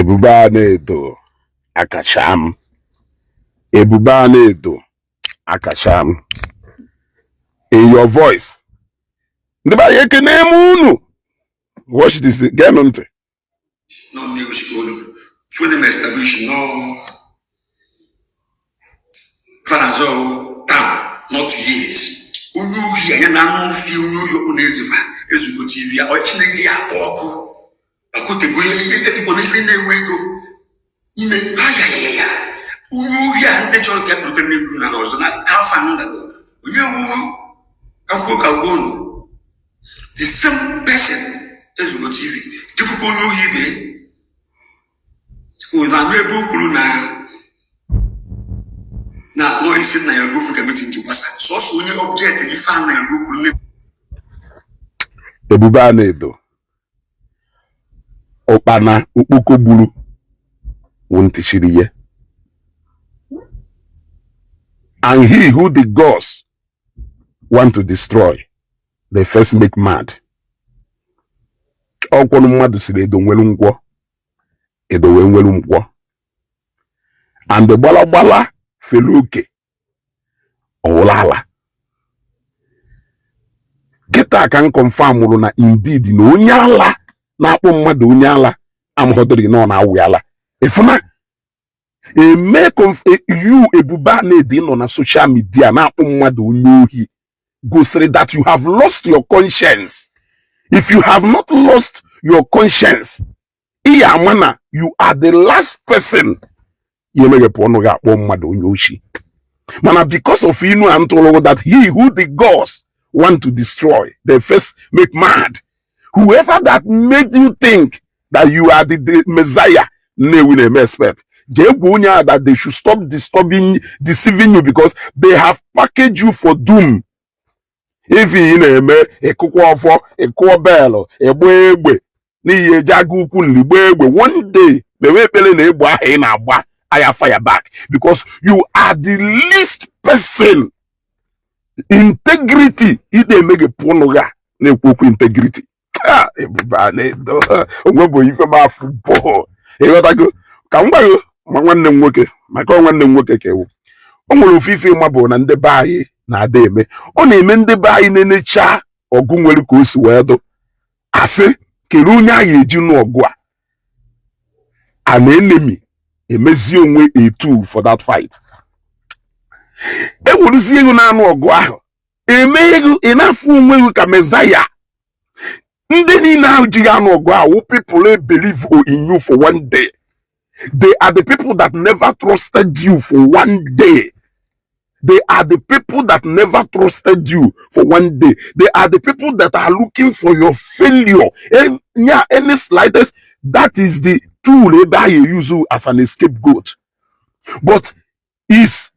Ebube a na-edo akacha m. Ebube a na-edo akacha m. In your voice. Ndị be anyị, ekene m unu. Watch this, geenụ ntị. No news olu when them establish no fanazọ term, not years. Onye ohi anya na anụ ofi, onye ohi ọkpụ na-ezikwa Ezugo TV ya ọ Chineke ya akpọ ọkụ akụtegbu igbo na ife na-enwe ego ime ha ya ya ya onye ohi a ndị chọrọ ka ekpere n'egwu na ọzọ na ha ngago onye wu ka nkwuo ka gwa unu, the same person Ezugo TV dịkwukwa onye ohi ibe unu anụ ebe o kwuru na nọ ife nna ya okwu ka meeting ji gbasa sọsọ onye object ife a na ya kwuru na. Ebube a na-edo ụkpana okpoko gburu wụ ntị chiri ya. And he who the gods want to destroy, they first make mad. Ọkwọnụ mmadụ siri edo nwere ngwọ edo wee nwere nkwọ and gbalagbala fere oke ọwụla ala. Kịta ka m confirm mụrụ na indeed na onye ala na-akpọ mmadụ onye ala amụghọdịrị na ọ na-awụ ala ịfụna eme you. Ebube a na-ede nọ na social media na-akpọ mmadụ onye ohi gosiri that you have lost your conscience. If you have not lost your conscience, ị ama na you are the last person ya emeghepụ ọnụ gị akpọ mmadụ onye ohi. Mana because of inu and ntụrụ that he who the gods want to destroy, they first make mad, whoever that made you think that you are the messiah Nnewi na-eme expect, jee gwa onye ahụ that they should stop disturbing, deceiving you, because they have packaged you for doom. If ị na-eme ịkụkwa ọfọ, ịkụọ belụ, ịgba egbe n'ihi eji aga ukwu nli gbaa egbe, one day kpewe ekpere na egbe ahụ ị na-agba aya fire back, because you are the least person integrity ị na-emeghepụ ọnụ gị a na-ekwu okwu integrity. Ah, ebube a na-edo onwe bụ ife m afụ bọọ. Ịghọtago ka m gwa gị ma nwanne m nwoke, maka ọ nwanne m nwoke ka ewu o nwere ofu ife ịma bụ na ndị be anyị na-ada eme. Ọ na-eme ndị be anyị na-enecha ọgụ nwere ka o si wee dụ asị kere onye anyị eji nụ ọgụ a an enemy emezie onwe a tool for that fight. Eweruzie ego na-anụ ọgụ ahụ eme ego, ị na-afụ onwe gị ka messiah. Ndị niile ahụ jighị anụ ọgụ ahụ, people believe in you for one day. They are the people that never trusted you for one day. They are the people that never trusted you for one day. They are the people that are looking for your failure. Yeah, any slightest, that is the tool ebe a use you as an scapegoat. But it's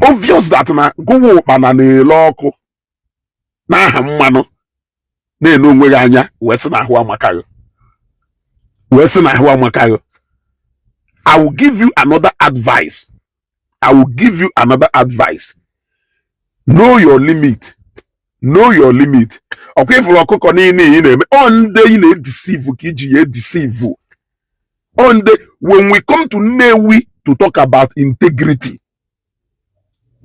obvious that na gụwa ụkpana na-ele ọkụ n'aha mmanụ na-ene onwe gị anya wee sị na ahụ amaka gị, wee sị na ahụ amaka gị. I will give you another advice. I will give you another advice. Know your limit. Know your limit. Ọkwa ịfụrụ ọkụkọ niile ị na-eme, ọ ndị ị na-edeceive ka iji ya edeceive. Ọ ndị when we come to Nnewi to talk about integrity,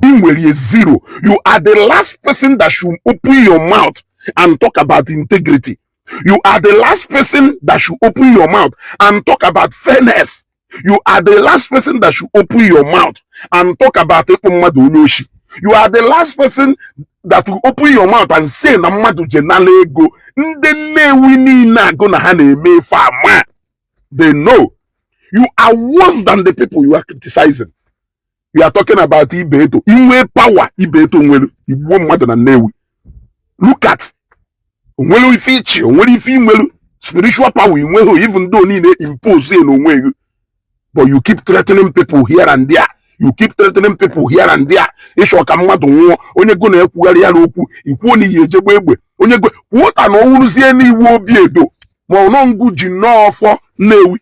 ị nwere a zero. You are the last person that should open your mouth and talk about integrity. You are the last person that should open your mouth and talk about fairness. You are the last person that should open your mouth and talk about ịkpụ mmadụ onye oshi. You are the last person that will open your mouth and say na mmadụ je nala ego. Ndị Nnewi niile agụ na ha na-eme ife ama. They know. You are worse than the people you are criticizing. You are talking about Ibeto. Inwe power Ibeto nwere igbuo mmadụ na Nnewi. Look at onwere ife ichi, onwere ife inwelu spiritual power inweghị, even though niile impose ya n'onwe gị, but you keep threatening people here and there. You keep threatening people here and there. Ịchọ ka mmadụ nwụọ, onye go na-ekwugharị ya n'okwu ikwuo na iyi ejegbe egbe onye go kwuota na ọ wụrụzie n'iwu obi edo ma ọ nọ ngụ ji nnọọ ọfọ Nnewi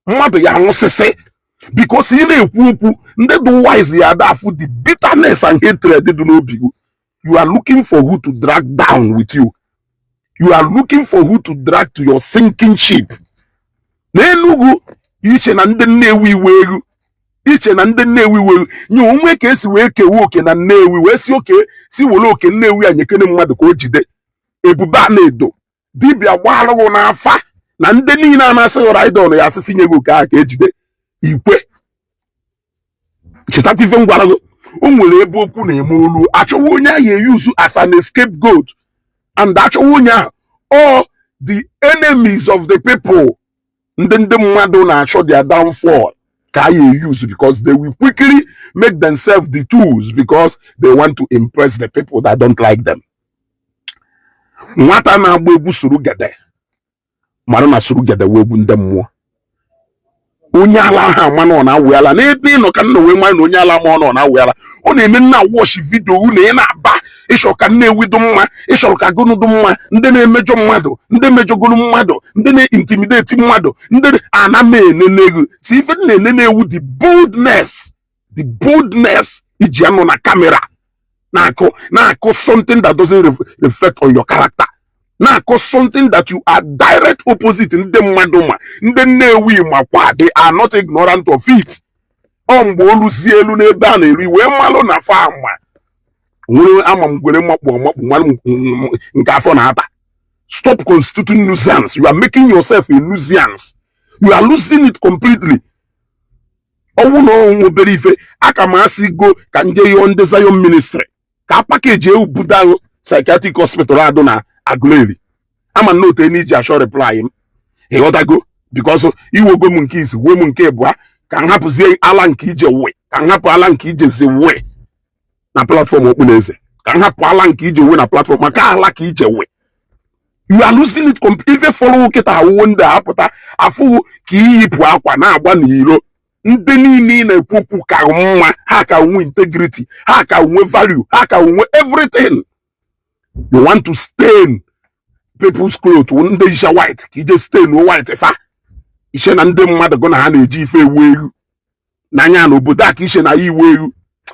mmadụ ya anwụsịsị, because ị na-ekwu okwu ndị dị wise ya ada afụ the bitterness and hatred dị n'obi gị. You are looking for who to drag down with you. You are looking for who to drag to your sinking ship. Na Enugu, iche na ndị Nnewi iwe egwu, iche na ndị Nnewi iwe egwu nye onwe ka esi wee kewe oke na Nnewi, wee si oke si were oke Nnewi a nyekene mmadụ ka o jide ebube a na-edo dibịa gbaalụghụ n'afa na ndị niile a na-asị Ride ya asịsị nye gị oke ahụ ka ejide ikwe. Chetakwa ife m gwara gị, o nwere ebe okwu na-eme olu achọwa onye ahụ eyuzu as an scapegoat, and achọwa onye ahụ, all the enemies of the people, ndị mmadụ na-achọ their downfall ka a ya use, because they will quickly make themselves the tools, because they want to impress the people that don't like them. Nwata na-agba egwu soro gede mara na soro gede wee egwu ndị mmụọ. Onye ala ahụ ama na ọ na-awụ ala n'ebe ị nọ ka nna wee mara na onye ala ma ọ nọ na-awụ ala. Ọ na-eme nna watch video na ị na-aba ịchọrọ ka Nnewi dị mma, ịchọrọ ka gụnụ dị mma. Ndị na-emejọ mmadụ, ndị mejọgoro mmadụ, ndị na-intimidate mmadụ, ndị ana m enene ego si ife na-enene ewu, the boldness, the boldness iji anọ na camera na-akụ na-akụ something that doesn't reflect on your character, na-akụ something that you are direct opposite. Ndị mmadụ ma, ndị Nnewi makwa, they are not ignorant of it. Ọ mgbe olu si elu n'ebe a na-eri wee malụ na fa ama nwere ama m gwere makpu amakpu mmalụ nke afọ na-ata. Stop constituting nuisance. You are making yourself a nuisance. You are losing it completely. Ọnwụ na ọnwụ obere ife aka m asị go ka nje yọọ ndị Zion Ministry ka a package ebudo psychiatric hospital adụ na Aguleri. Ama na otu eni iji achọ reply m, ịghọtago? Because iwogo m nke isi wuo m nke ịbụa, ka m hapụzie ala nke ije wee, ka m hapụ ala nke ije zi wee na platform okpu na eze, ka m hapụ ala nke ije wee na platform maka ala ka ije wee. You are losing it. Ife fọrọ kịta awụwo ndị a apụta afụghụ ka iyipụ akwa na-agba n'iro. Ndị niile ị na-ekwu okwu ka mma ha, ka nwe integrity ha, ka nwe value ha, ka nwe everything. You want to stain people's clothes, ndị isha white, ka ije stain white fa. Iche na ndị mmadụ gụ na ha na-eji ife ewu ewu n'anya na obodo a ka iche na ya iwu ewu.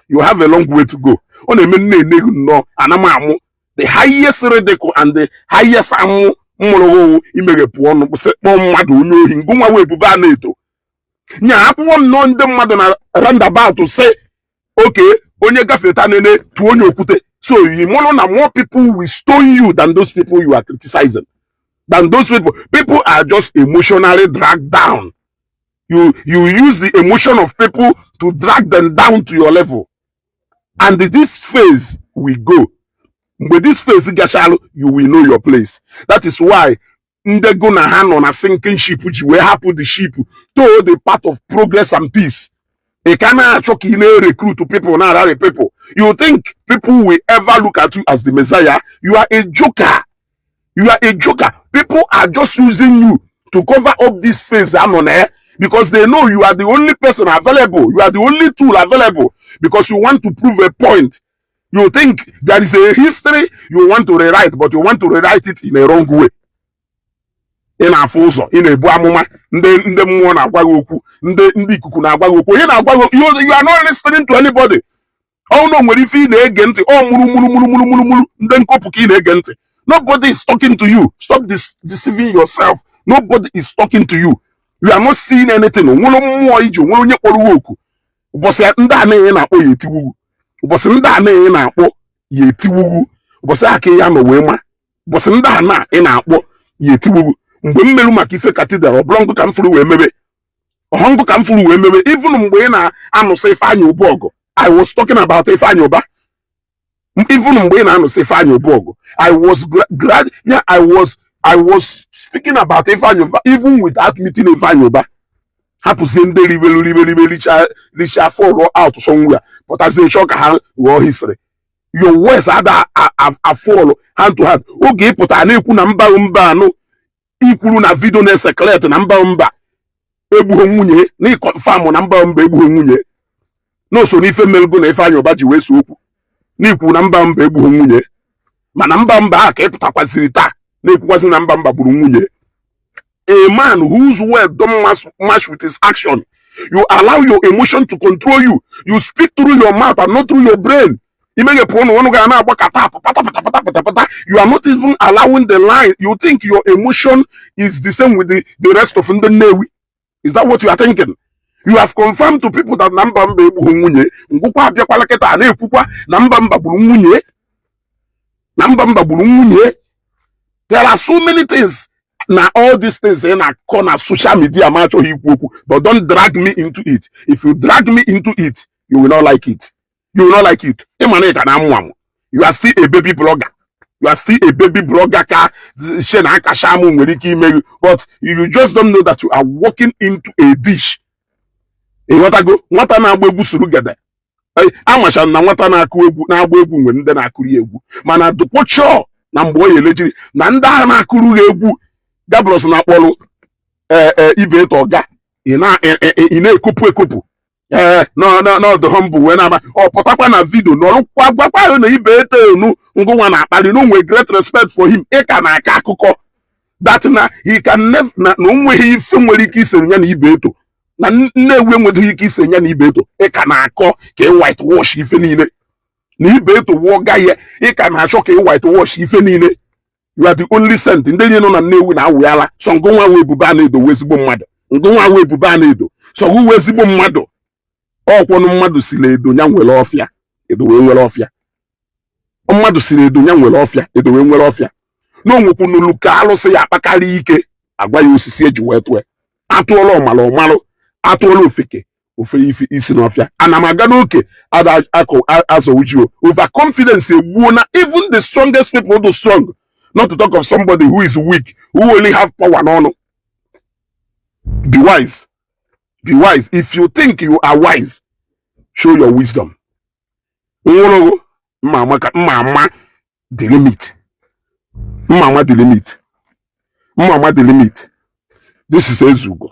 You have a long way to go. Ọ na-eme nne eneghu nnọọ ana m amụ the highest ridicule and the highest amụ mmụrụ imeghepụ ọnụ kwụsị kpọọ mmadụ onye ohi. Ngụnwa wee ebube a na-eto nya akwụkwọ nnọọ ndị mmadụ na roundabout sị oke onye gafeta nene tụọ onye okwute. So you mụrụ na more people will stone you than those people you are criticizing, than those people. People are just emotionally dragged down. You use the emotion of people to drag them down to your level, and this phase will go. Mgbe this phase gachalụ, you will know your place. That is why ndị go na ha nọ na sinking ship ji wee hapụ the ship to the path of progress and peace. Ị ka na-achọ ka ị na-recruit people, na-ararị people. You think people will ever look at you as the messiah? You are a joker. You are a joker. People are just using you to cover up this face anọ na ya, because they know you are the only person available. You are the only tool available, because you want to prove a point. You think there is a history you want to rewrite, but you want to rewrite it in a wrong way. Ị na-afụ ụzọ, ị na-ebu amụma, ndị mmụọ na-agwa gị okwu, ndị ikuku na-agwa gị okwu, onye na-agwa gị, you are not listening to anybody. Ọ na nwere ife ị na-ege ntị, ọ mụrụ mụrụ mụrụ mụrụ mụrụ mụrụ ndị nkopụ ka ị na-ege ntị. Nobody is talking to you. Stop deceiving yourself. Nobody is talking to you. You are not seeing anything. Nwere mmụọ iji nwere onye kpọrọ gị oku. Ụbọchị ndị a na-enye na-akpọ ya etiwugwu, ụbọchị ndị a na-enye na-akpọ ya etiwugwu, ụbọchị aka ya nọ wee ma ụbọchị ndị a na ị na-akpọ ya etiwugwu. Mgbe m merụ maka ife cathedral, ọ bụrụ nkụ ka m furu wee mebe ọhọ nkụ ka m furu wee mebe. Even mgbe ị na-anụsị Ifeanyị Ụba ọgụ, I was talking about Ifeanyị Ụba. Even mgbe ị na-anụsị Ifeanyị Ụba ọgụ, I was glad. Yeah, I was speaking about Ifeanyị Ụba even without meeting Ifeanyị Ụba. Hapụzie ndị ribelu ribe ribe richa richa fall out somewhere, pụtazie chọọ ka ha ghọọ history. Your words ada a fall hand to hand. Oge ị pụtara na-ekwu na mba mba anụ ikwuru na video na-ecirculate na mba mba egbughị nwunye, na ịconfirm na mba mba egbughị nwunye, na o so n'ife melgo na Ifeanyị Ụba ji wee so okwu n'ikwu na mba mba egbughị nwunye. Mana mba mba a ka ị pụtakwaziri taa na-ekwukwazi na mba mba gburu nwunye. A man whose word don't match with his action. You allow your emotion to control you. You speak through your mouth and not through your brain. Imeghepụ ọnụ, ọnụ ga na-agba ka tap pata pata pata pata pata. You are not even allowing the line. You think your emotion is the same with the rest of ndị Nnewi. Is that what you are thinking? You have confirmed to people that na mba mba egbughị nwunye. Ngwụkwa abịakwala kịta na-ekwukwa na mba mba gburu nwunye, na mba mba gburu nwunye. There are so many things na all these things ị na-akọ na social media ma achọghị ikwu okwu, but don't drag me into it. If you drag me into it, you will not like it. You will not like it. Ịma na ị ka na-amụ amụ. You are still a baby blogger. You are still a baby blogger ka she na akasha amụ nwere ike ime gị, but you just don't know that you are walking into a dish. Ịghọtago? Nwata na-agba egwu suru gede. Amacha na nwata na-akụ egwu, na-agba egwu, nwere ndị na-akụri egwu, mana dụkwochọọ na mgbe ọ ya elejiri na ndị agha na-akụrụ ha egwu. Gabros na-akpọrọ ee ibe eto ọga ị na-ekopụ ekopụ ee n'ọdụ mbụ wee na-ama. Ọ pụtakwa na video nọrọkwa gwakwa ya na ibe eto enu ngụnwa na-akpali na o nwere great respect for him. Ị ka na-akọ akụkọ that na he can never na o nweghị ife nwere ike isere ya na ibe eto, na Nnewi enweghị ike ise ya na ibe eto. Ị ka na-akọ ka ị white wash ife niile na ibe eto wụọ ga ya. Ị ka na-achọ ka ị white wash ife niile. You are the only saint. Ndị niile nọ na Nnewi na-awụyala sọ ngụnwa wee Ebube a na-edo wee ezigbo mmadụ. Ngụnwa wee Ebube a na-edo sọ gị wee ezigbo mmadụ. Ọkwọnụ mmadụ siri edo ya nwere ọfịa edo wee nwere ọfịa. Mmadụ siri edo ya nwere ọfịa edo wee nwere ọfịa. Na onwekwu n'olu ka alụsị ya akpakarị ike agwa ya osisi eji wee tụọ. Atụọla ọmara ọmalụ, atụọla ofeke ofe ife isi n'ọfịa. Ana m aga n'oke ada akụ azọ ji o. Overconfidence egbuo na even the strongest people do strong, not to talk of somebody who is weak, who only have power n'ọnụ. Be wise, be wise. If you think you are wise, show your wisdom. Nwụrụ mma amaka mma ama the limit, mma ama the limit, mma ama the limit. This is Ezugo.